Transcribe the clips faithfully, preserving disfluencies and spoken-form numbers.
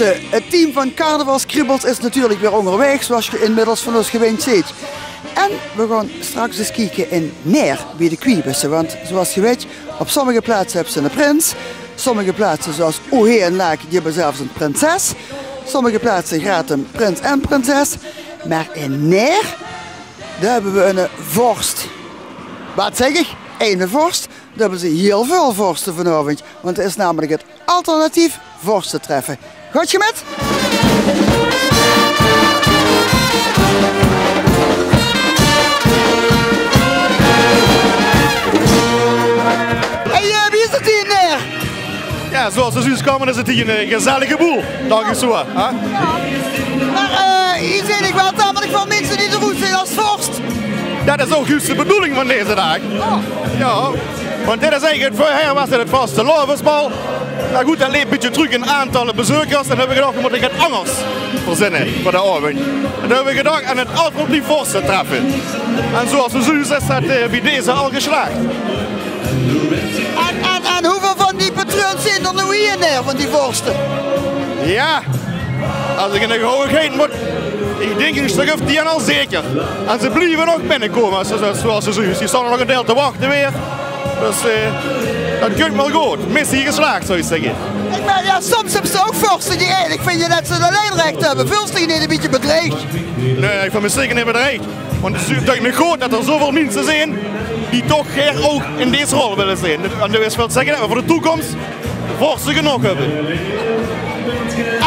Eh, 't team van Carnavalskriebels is natuurlik weer óngerwaeg, zoeas geer inmiddels van ós gewend zeet. En we gaon straks ins kieke in Naer bie de Quiebusse, want zoeas geer wet, op sommige plaatse höbbe ze eine prins, sommige plaatse, zoeas Ohe en Laak, die höbbe zelfs ein prinses, sommige plaatse gratis prins en prinses, mer in Naer, dao höbbe we eine vorst. Waat zègk ich? Eine vorst? Dao höbbe ze hiel väöl vorste vanaovend, want 't is namelik 't alternatief vorstetreffe. Gaot geer mit? Hey, eh, wie is 't hie in Naer? Jao, zoeas ze zoe kaome, is 't hie ein, eh, gezellige boel. Dach ich zoe, hè? Jao. Mer, eh, hie zeen ich waal tamelik väöl minse die d'r oetzeen es vorst. Det is ouch juus de bedoeling van deze daag. Oh. Jao, want dit is eigelik, veurhaer waas dit 't vastelaovesbal. Mer good, det leep ein bietje trök in aantalle bezeukers. En höbbe we gedach, we mótte get angers verzinne veur de aovend. En toen höbbe we gedach aan 't alternatief vorstetreffe. En zoeas ze zoe is, is det, eh, bie deze al geslaag. En, en, en wieväöl van die patrons zeen d'r noe hie in Naer, van die vorste? Jao, es ich in de gauwigheid mót, ich dink ein stök of tien al zeker. En ze blieve nog binnekómme, es, es, zoeas ze zoe is. Die staon nog ein deil te wachte weer. Dus, eh, det kump waal good. Missie geslaag, zou ich zègke. Ich mein, jao, soms höbs se ouch vorste die eigelik vinje det ze 't allein rech höbbe. Veulste dich neet ein bietje bedreig? Nae, ich veul mich zeker neet bedreig. Want 't is natuurlik good det d'r zoeväöl minse zeen die toch gaer ouch in dees rol wille zeen. En det wil waal zègke det we veur de toekoms vorste genóg höbbe.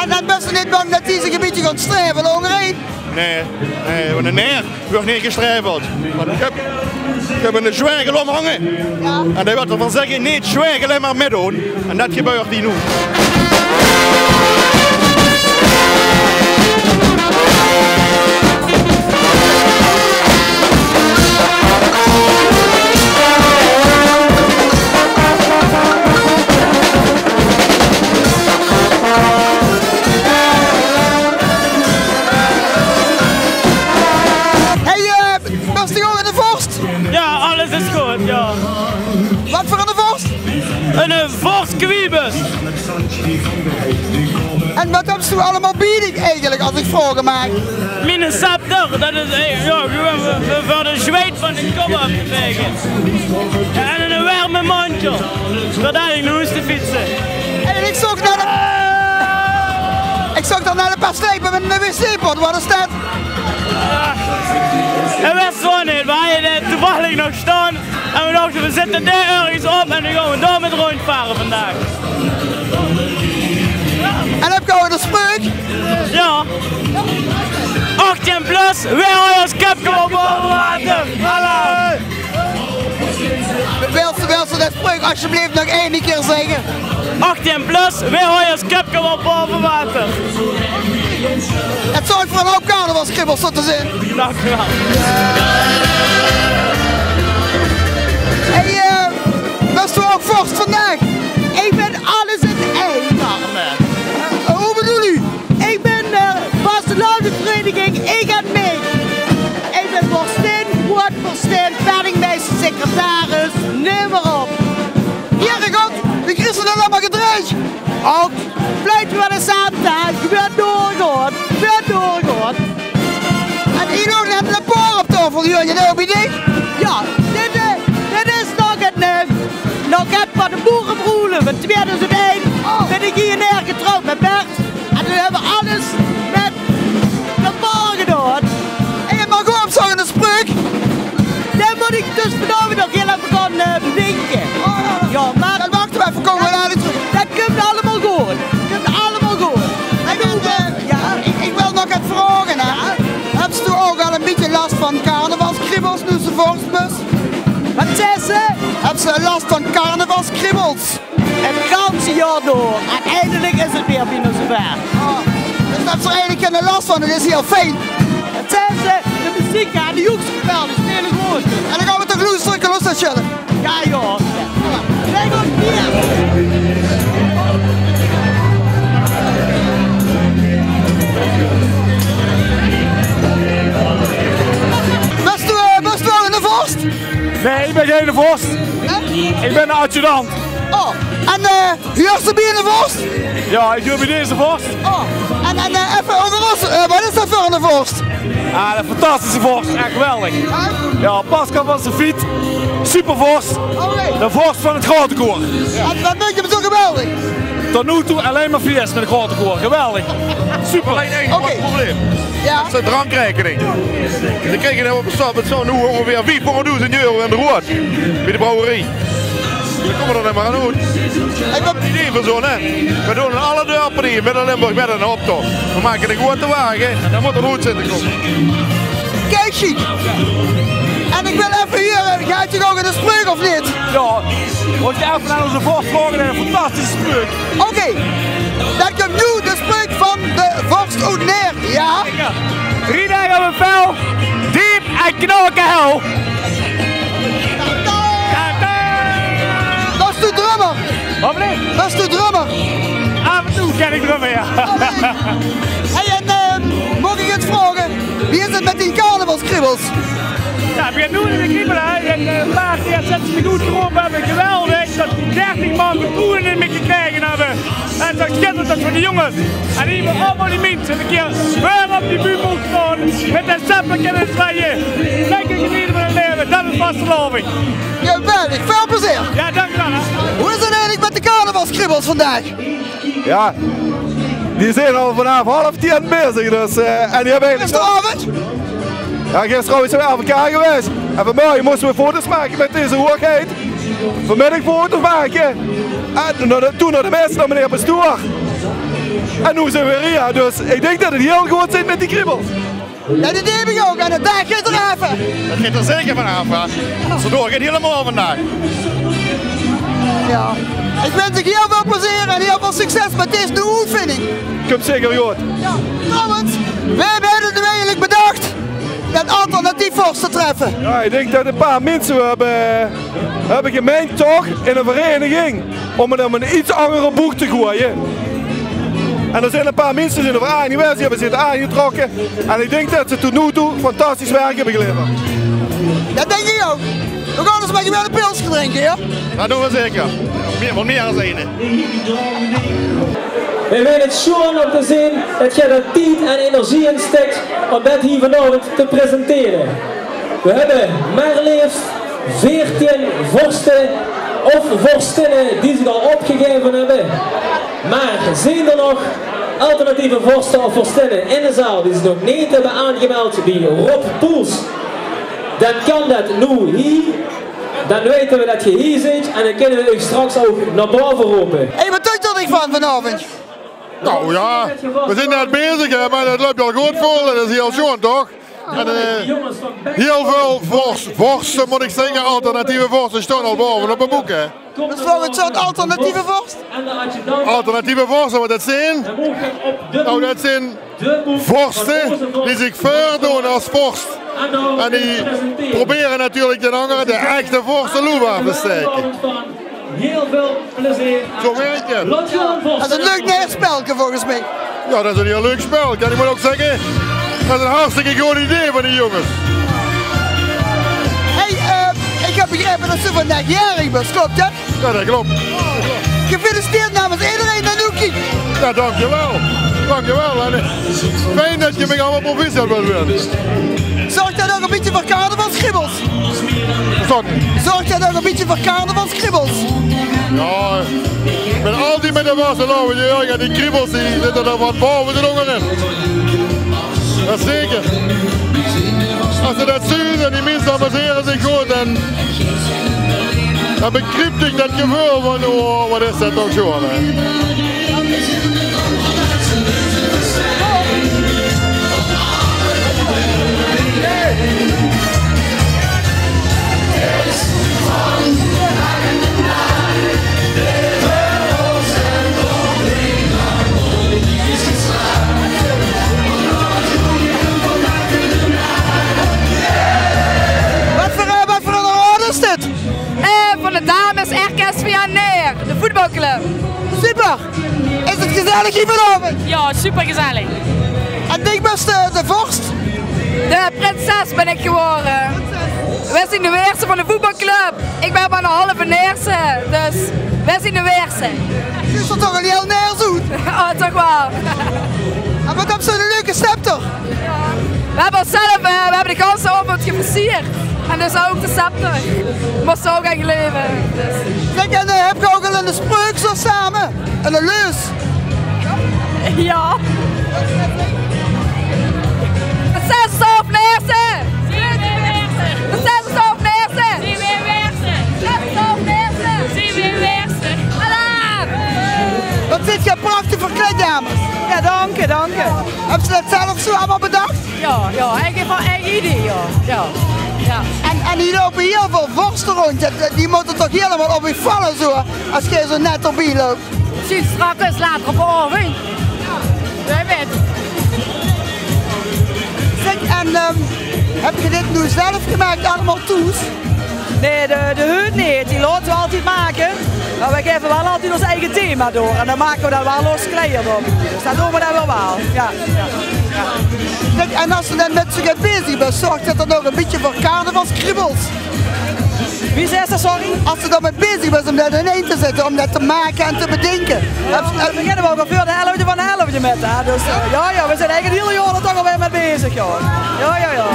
En dan bös se neet bang det die zich ein bietje gaon straevele óngerein? Nae, nae, want nae, wuuert neet gestraeveld. Want ich höb, ich höb eine zwergel ómhange. Jao. En dae wil d'r van zègke, neet zwergele, mer mitdoon. En det gebeurt hie noe. Hey, eh, waas dich ouch aan de vorst? Jao, alles is good, jao. Waat veur eine vorst? Eine, eh, vorst Quibus. En waat höbs doe allemaol bie dich eigelik, es ich vraoge maag? Miene scepter, det is, eh, jao, gewoon veur, veur de zweit van de kop aaf te vaege. Jao, en ein werm mandjel, veur dan nao hoes te fietse. En ich zoog nao de, ich zoog dao nao de paar sleipe mit eine wc-pot. Waat is det? Ah, det wis ich neet. Veer hawwe d'r toevallig nog staon. En veer dachte, veer zitte d'r örges op en dan gaon veer dao mit róndjvare vandaag. En höbs doe ouch ein spreuk? Jao. Achtien plus, veer haoje ós köpke waal baove water. Hallo. Wils se, wils se dae spreuk alsjeblieft nog eine kier zègke? Achtien plus, veer haoje ós köpke waal baove water. 't Zörg veur ein houp carnavalskriebels, zo te zeen. Dank u wel. Hey, eh, waas doe ouch vorst vandaag? Ich bön alles in ein. Eh, wie bedoels se? Ich bön, eh, vastelaovesvereniging Ich en Mich. Ich bön vorstin, groeatvorstin, penningmeister, secretaris, neum mer op. Heregod, wie kriegs se det allemaol gedrejd? Och, blief mer de Santa, gewoon doorgaon, gewoon doorgaon. En hie nog net ein paar op taofel, huuer ich det ouch bie dich? Jao, dit, eh, dit is nog ein, eh, nog ein van de boerebroele van tweeduizend ein. Oh. Bön ich hie neer getrouwd mit Bert. En toen höbbe v'r alles mit de bal gedaon. En mer good, höbs se ein spreuk? Dae mót ich dus vanaovend nog hiel effe gaon, eh, bedinke. Oh, jao. Jao, mer dan wachte v'r effe, kómme v'r dao trök. Det kump allemaol good. Kump allemaol good. En dan, eh, jao, ich, ich wil nog get vraoge, hè. Jao? Höbs doe ouch al ein bietje las van carnavalskriebels noe se vorst bös? Waat zaes se? Höbs se las van carnavalskriebels? 't Ganse jaor door. En eindelik is 't weer bienao zoewied. Oh, dus höbs se d'r eigelik geine las van, 't is hiel fijn. 't Is, eh, de meziek, jao, de joekskapel, die speule good. En dan gaon v'r toch loestere, loestere sjille. Jao, jao. Leg op hier. Bös doe, eh, bös doe ouch eine vorst? Nae, ich bön geine vorst. Hè? Ich bön eine adjudant. Oh, En, eh, huurs te bie 'ne vors? Jao, ich huur bie deze vors. Oh, en, en, eh, effe euver vors, eh, wat is dat veur 'ne vors? Ah, 'ne fantastische vors, ech geweldig. Jao? Jao, Pascal van Serfiet, supervors. Oké. De vors van 't Grotekoor. En wat maak 'm zo geweldig? Tot noe toe allein mer fies mit 't Grotekoor, geweldig. Super. Allein ein groot probleem. Jao? Dat is de drankrekening. Dan kriege v'r op de stap, 't zów noe óngeveer viefhóngerddoezend euro in de roet bie de brouwerie. Dao kómme v'r dan neet mier aan oet. Ich höb 'n idee veur zo'n, hè. V'r doon in alle dörper hie in Midde-Limburg mit 'nen optoch. V'r make 'ne groete wage en dan mót 'r oet zitte kómme. Kiek, sjiek. En ich wil effe hure, geit geer ouch 'n spreuk of neet? Jao, mót geer effe aan ózze vors vraoge, 'n fantastische spreuk. Oké, dan kump noe de spreuk van de vors oet Neer. Jao? Drie daag op 't veld, diep en knalkehel. Bès doe drummer? Wat blief? Bès doe drummer? Aaf en toe kin ich drummer, jao. Hey, en, eh, maag ich ins vraoge, wie is 't mit die carnavalskriebels? Jao, ich begin noe in de kriebel, hè. En, eh, 'n paar kier sinds ze mich good gerope höbbe, geweldig, dat die dertig man vertroewe in mich gekrege höbbe. En dat is schitterend, dat veur die jónges. En hie allemaol die minse, 'ne kier veur op die bühne staon, mit de zeppelin in de zon. Lekker genete van 't laeve, dat is vastelaovend. Geweldig, väöl plezeer. Jao, dank uch waal, hè. Wie is 't eigelik mit de carnavalskriebels vandaag? Jao, die zeen al vanaaf half tien bezig, dus, eh, en die höbbe eigelik... Gisteravend? Jao, gisteravend zeen v'r aan 't L V K gewaes. En vanmorge móste v'r foto's make mit deze hoegheid. Vanmiddig foto's make. En nao de, toen nao de mes, nao meneer Pastoor. En noe zeen v'r hie, dus ich dink dat 't hiel good zit mit die kriebels. Jao, dat dink ich ouch. En de daag geit d'r aaf. Dat geit d'r zeker vanaaf, hè. Zoe door geit 't hielemaol vandaag. Jao. Ich wins uch hiel väöl plezeer en hiel väöl succes mit dees nuuj oetvinding. Kump zeker good. Jao, trouwens, veer höbbe 't noe eigelik bedach. Dat alternatief vors te treffe. Jao, ich dink dat 'n paar minse höbbe, höbbe gemeind toch in 'n vereniging óm 't op 'n iets angere boeg te goeaje. En d'r zeen 'n paar minse die zeen d'r veur aan gewaes, die höbbe zich aangetrokke. En ich dink dat ze tot noe toe fantastisch werk höbbe geleverd. Dat dink ich ouch. V'r gaon ins mer gewoon 'n pilske drinke, jao? Dat doon v'r zeker. Mieë, want mieë es eine. Veer vinje 't sjoon óm te zeen det geer d'r tied en energie in stik óm det hie vanaovend te presentere. Veer höbbe mer leefs veertien vorste of vorstinne die zich al opgegaeve höbbe. Mer zeen d'r nog alternatieve vorste of vorstinne in de zaal die zich nog neet höbbe aangemeld bie Rob Poels? Dan kan det noe hie. Dan weite v'r det geer hie zit en dan kinne v'r uch straks ouch nao bove rope. Hey, waat deit d'r dich van vanaovend? Nou ja, we zeen net bezig, hè, mer det löp al good vol. Det is hiel sjoon, toch? En, eh, hiel väöl vors-, vorste, mót ich zègke, alternatieve vorste staon al bove op de boeke, hè. Waat veur 'n soort alternatieve vors? Alternatieve vorste, waat det zeen? Nou, det zeen vorste die zich veurdoon es vors. En die probere natuurlik de angere, de echte vors, de loef aaf te staeke. Hiel väöl plezeer. Zo wirk 't. Det is ein leuk nuuj spelke volges mich. Ja, det is ein hiel leuk spelke. En ich mót ouch zègke, det is ein hartstikke good idee van die jónges. Hey, eh, ich höb begrepe det se vandaag jaorig bös, klop det? Ja, det klop. Gefeliciteerd namens ederein dae noe kiek. Ja, dankjewel. Dankjewel. En, eh, fijn det geer mich allemaol proficiat wilt winse. Zörg det ouch ein bietje veur carnavalskriebels? Sorry. Zörg det ouch ein bietje veur carnavalskriebels? Ja, mit al die, mit de vastelaovend, ja, die kriebels, die zitte d'r van bove tot ónger in. Jazeker. Es se det zuus en die minse amusere zich good, dan, dan begriep ich det geveul van, oh, waat is det toch sjoon, hè. Waat veur, eh, waat veur ein orde is dit? Eh, van de dames R K S V A Neer, de voetbalclub. Super! Is 't gezellig hie vanaovend? Ja, super gezellig. En dich bös de, de vors? De Eh, prinses bin ik gewore. Weej zien de Weerse van de voetbalclub. Ik bin maar 'n halve Neerse, dus weej zien de Weerse. Zuus d'r toch al hiel Neers oet? Oh, toch waal. En wat höbs se 'ne leuke scepter? Weej hebbe ós zelf, eh, weej hebbe de ganse aovend geversierd. En dus ouk de scepter. Mós se ouk aan geleue. Dus. Zèk, en, eh, höb geej ouk al 'ne spreuk zo same? En 'ne leus? Ja. Prinses of Neerse? Prinses of Neerse? Prinses of Neerse? Alaaf! Wat zit geej prachtig verkleid, dames. Ja, dank u, dank u. Höbs se det zelf zo allemaol bedach? Ja, ja, eigelik van eige idee, ja. Ja. Ja. En, en hie loupe hiel väöl vorste rónd. Det, det, die mótte toch hielemaol op uch valle zo, es geej zo net d'rbie loup. Mesjien straks, later op de aovend. Weej weite. Zèk, en, ehm, höb geej dit noe zelf gemaak, allemaol thoes? Nae, de, de hood neet. Die laote weej altied make. Mer weej gaeve waal altied ós eige thema door. En dan make weej dan waal ós kleier door. Dus det doon weej dan waal. Ja, ja, ja. Zèk, en es se dan mit zoget bezig bis, zörg det dan ouk 'n bietje veur carnavalskriebels? Wie zaes se, sorry? Es se d'r mit bezig bis óm det inein te zitte, óm det te make en te bedinke. Ja, dao beginne weej ouk al veur de elfde van de elfde mit, hè. Dus, eh, ja, ja, weej zien eigelik 't hiel jaor d'r toch alweer mit bezig, ja. Ja, ja, ja.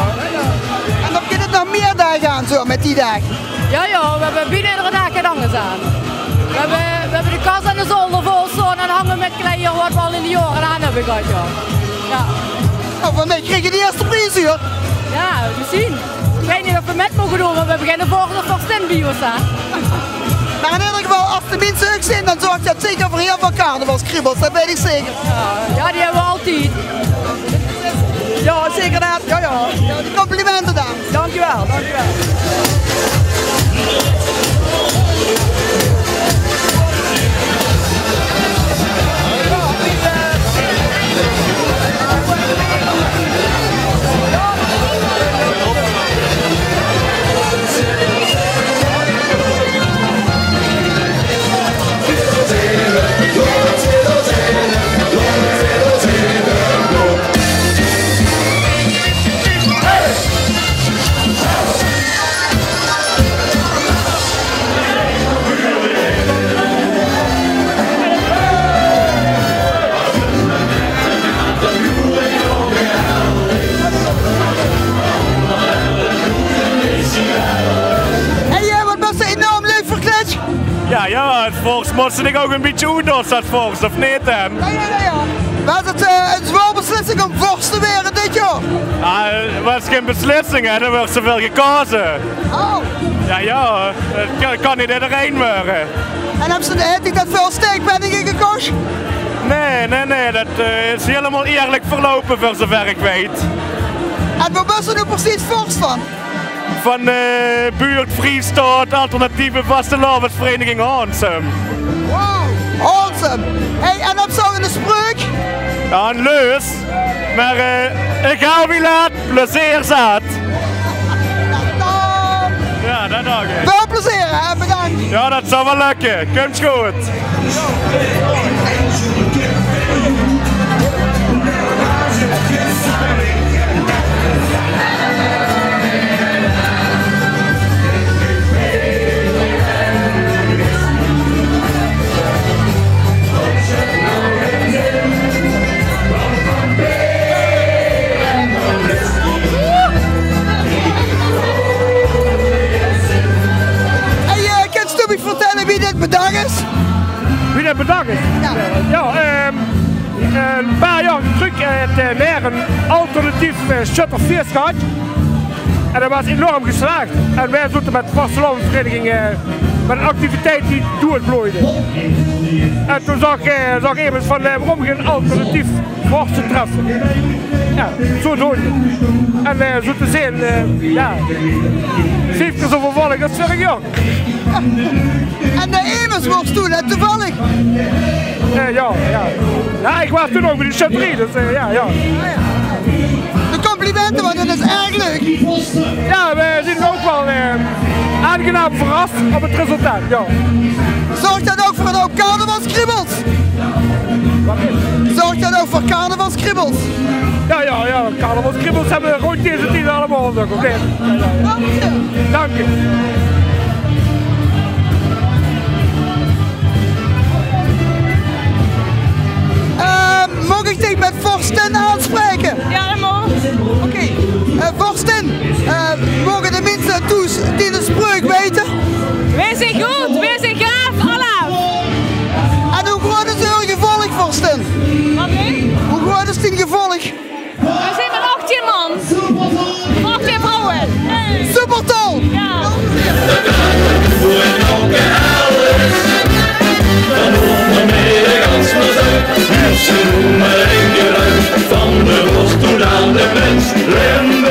En dan begint 't nog mier daag aan zo, mit die daag? Ja, ja, weej hebbe bienao edere daag get angers aan. Weej hebbe, weej hebbe de kas en de zolder vol staon en hange mit kleier wat weej al in de jaore aan hebbe gehad, ja. Ja. Oh, van mich krieg geej de ierste pries, huur. Ja, mesjien. Ik weit neet of weej mit moge doon, want weej beginne volgende week pas in bie ós, hè. Mer in eder geval, es de minse leuk zien, dan zörg det zeker veur hiel väöl carnavalskriebels, det weit ik zeker. Ja, ja, die hebbe weej altied. Ja, zeker det. Ja, ja. Ja, de complimente dan. Dank u wel, dank u wel. Hey, eh, wat bös se enorm leuk verkleid. Ja, ja, es vors mós se dich ouk 'n bietje oetdosse es vors, of neet dan? Ja, ja, ja, ja. Waas 't, eh, 'n zwaor beslissing óm vors te waere dit jaor? Ja, 't waas gein beslissing, hè. D'r wuuert zoväöl gekaoze. Oh. Ja, ja, 't kan, kan neet ederein waere. En höbs se, haet dich det väöl steekpenninge gekos? Nae, nae, nae, det, eh, is hielemaol ierlik verloupe, veur zoväör ik weit. En wo bös se noe precies vors van? Van, eh, buurt Vriestaot, alternatieve vastelaovesvereiniging Haonsum. Wow, Haonsum. Hey, en höbs se ouk 'ne spreuk? Ja, 'n leus. Mer, eh, egaal wie laat, plezeer zaat. Ja, det dach ik. Väöl plezeer, hè? Bedank. Ja, det zal waal lökke. Kump good. Hey, eh, kins doe mich vertèlle wie dit bedach is? Wie det bedach is? Ja. Ja, ehm, e paar jaor trök, eh, haet, eh, Naer 'n alternatief, eh, sjötterfees gehad. En det waas enorm geslaag. En weej zote mit de vastelaovesvereiniging, eh, mit 'n activiteit die doeëtblooide. En toen zag, eh, zag emes van, eh, waorom gein alternatief vors te treffe? Ja, zodoende. En, eh, zo te zeen, eh, ja, zeve kier zoväöl volk es vörig jaor. En de emes woors toen, hè, toevallig? Eh, ja, ja. Ja, ik waas toen ouk bie die sjötterie, dus, eh, ja, ja. De complimente, want det is erg leuk. Ja, weej zien ouk waal, eh, aangenaam verras op 't resultaat, ja. Zörg det ouk veur 'n Op carnavalskriebels. Zorg dan ook voor carnavalskriebels. Ja, ja, ja, carnavalskriebels hebben we rond deze tijd allemaal nog, oké? Dank je. Dank je. Ehm, mag ik dich met vorstin aanspreken? Ja, dat mag. Oké. Eh, vorstin, eh, mogen de mensen thuis die de spreuk weten? Wij zijn goed, wij zijn gaaf, alaaf. En hoe groot is hun gevolg, vorstin? Wat, hè? Hoe groot is die gevolg? We zijn maar achttien man. Achttien vrouwen. Supertal! Ja. Van de worst tot aan de mens.